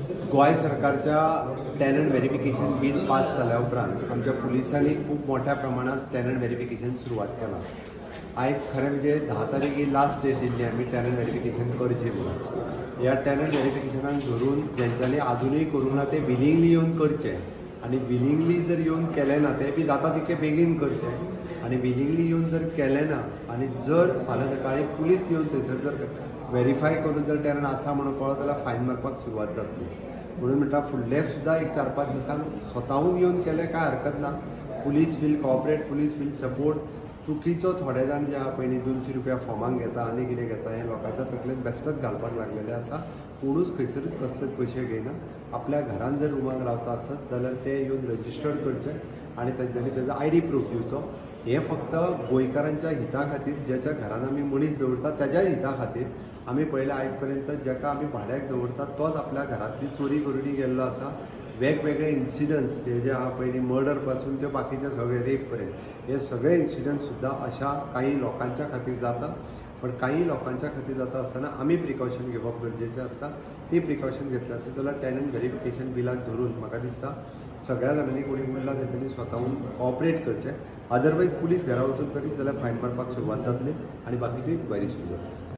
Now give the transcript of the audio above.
गोंय सरकारच्या tenant verification bill pass जाल्या उपरांत आमच्या पुलिसांनी खूब मोठ्या प्रमाणात टॅनंट व्हेरिफिकेशन सुरवात केलां. आयज खरें म्हणजे 10 तारीख ही लास्ट डेट दिल्ली आमी टॅनंट व्हेरिफिकेशन करचें म्हणून. ह्या टॅनंट व्हेरिफिकेशनाक धरून जेंच्यांनी आजुनूय करूंक ना ते विलिंगली येवन करचे आनी विलिंगली जर येवन केलें ना तें बी जाता तितकें बेगीन करचें. आनी विलिंगली येवन जर केलें ना आनी जर फाल्यां सकाळीं पुलीस येवन थंयसर जर व्हेरीफाय करून जर टॅनंट आसा म्हणून कळ्ळो जाल्यार फायन मारपाक सुरवात जातली. म्हणून म्हणटा, फुडले सुद्दां एक 4-5 दिसांक स्वताहून येवन केलें काय हरकत ना. Police will cooperate, police will support. चुकीचो थोडे जाण जे आहा पयलीं 200 रुपया फॉर्माक घेता आनी कितें घेता, हें लोकांच्या तकलेन बेश्टेच घालपाक लागलेलें आसा. कोणूच खंयसरूच कसलेच पयशे घेयना. आपल्या घरान जर रुमाक रावता आसत जाल्यार ते येवन रजिस्टर्ड करचे आनी तेंच्यांनी तेजो आयडी प्रूफ दिवचो. हें फक्त गोंयकारांच्या हिता खातीर, ज्याच्या घरान आमी मनीस दवरता त्याच्याय हिता खातीर. आमी पळयलें, आयज पर्यंत ज्याका आमी भाड्याक दवरता तोच आपल्या घरांतली चोरी करून गेल्लो आसा. वेगवेगळे इन्सिडंट्स हे जे आहा, पयलीं मर्डर पासून ते बाकीचे सगळे रेप पर्यंत, हे सगळे इन्सिडंट्स सुद्दां अशा काही लोकांच्या खातीर जाता. पण काही लोकांच्या खातीर जाता आसतना आमी प्रिकॉशन घेवप गरजेचें आसता. ती प्रिकॉशन घेतलें आसत जाल्यार टॅनंट व्हेरिफिकेशन बिलाक धरून म्हाका दिसता सगळ्या जाणांनी कोणी उरला तेंच्यांनी स्वताहून कॉपरेट करचें. अदरवायज पुलीस घरा वचून करीत जाल्यार फायन मारपाक सुरवात जातली आनी बाकीच्यो इन्क्वायरी सुरू जातली.